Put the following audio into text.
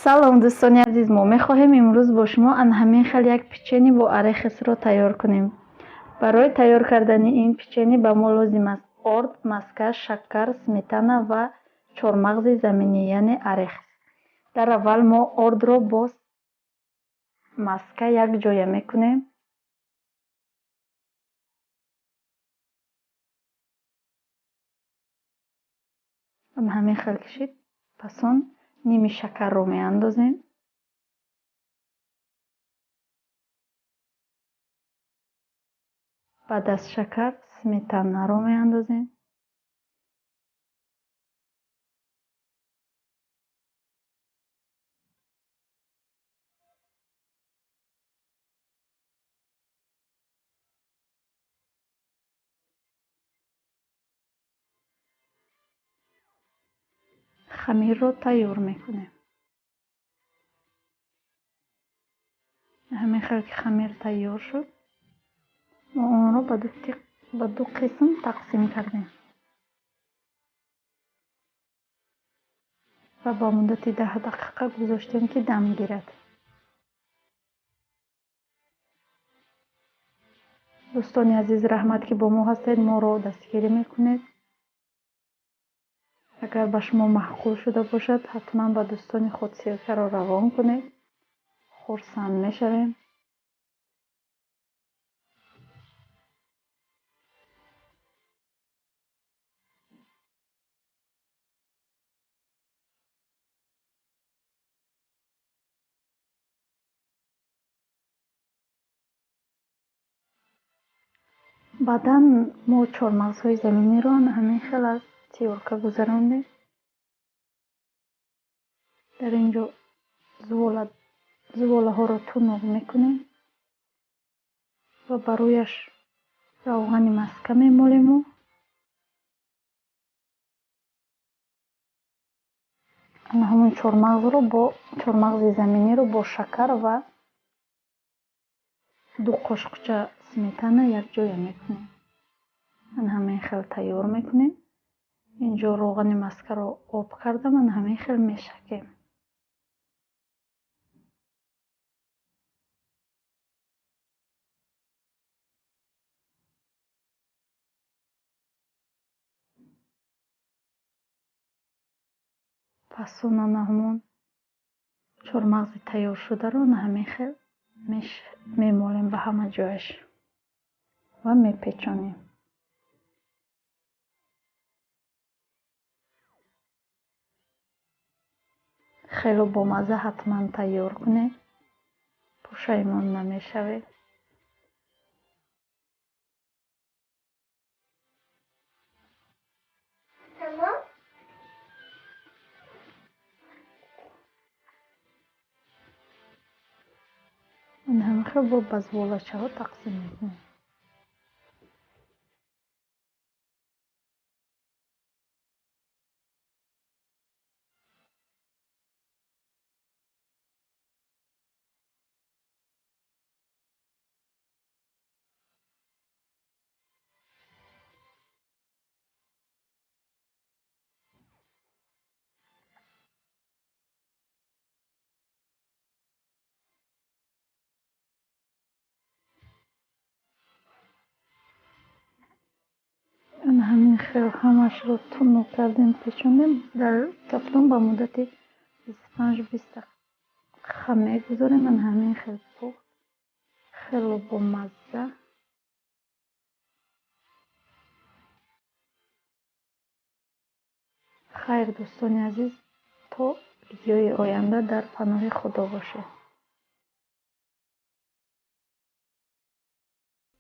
Салом, дӯстони азиз! Мо мехоҳем имрӯз бо шумо ана ҳамин хел як печенье бо арахисро тайёр кунем. Барои тайёр кардани ин печенье ба мо лозим аст орд, маска, шакар, сметана ва чормағзи заминӣ, яъне арахис. Дар аввал мо ордро бо маска якҷоя мекунем. Ана ҳамин хел кашид. Пас он ними шакарро меандозем. Баъд аз шакар сметанаро меандозем. Хамирро тайёр мекунем. Ҳамин хел ки хамир тайёр шуд, мо онро ба ду қисм тақсим кардем ва ба муддати 10 дақиқа гузоштем, ки дам гирад. Дӯстони азиз, раҳмат, ки бо мо ҳастед, моро дастгирӣ мекунед. Агар ба шумо маъқул шуда бошад, ҳатман ба дӯстони худ ссылкаро равон кунед. Хурсанд мешавем. Баъдан мо чормағзҳои заминиро ҳамин хел аз тёрка гузарондем. Дар ин ҷо зуволаҳоро тунуқ мекунем ва ба рӯяш равғани маска мемолему ана ҳамон чормағзро бо чормағзи заминиро бо шакар ва 2 қошуқча сметана якҷоя мекунем. Ана ҳамин хел тайёр мекунем. Инҷо равғани маскаро об кардам, ана ҳамин хел мешакем. Пас он ана ҳамон чормағзи тайёр шударо ана ҳамин хел мемолем ба ҳама ҷояш ва мепечонем. Хело бомазза, ҳатман тайёр кунед, пушаймон намешавед. Ана ҳамин хел бо ба зуволачаҳо тақсим мекунем. Ана ҳамин хел ҳамашро тунуқ кардем, печондем. Дар тафтон ба муддати 25-20 дақиқа мегузорем. Ана ҳамин хел пухт, хело бомазза. Хайр, дӯстони азиз, то видеои оянда дар паноҳи Худо бошед.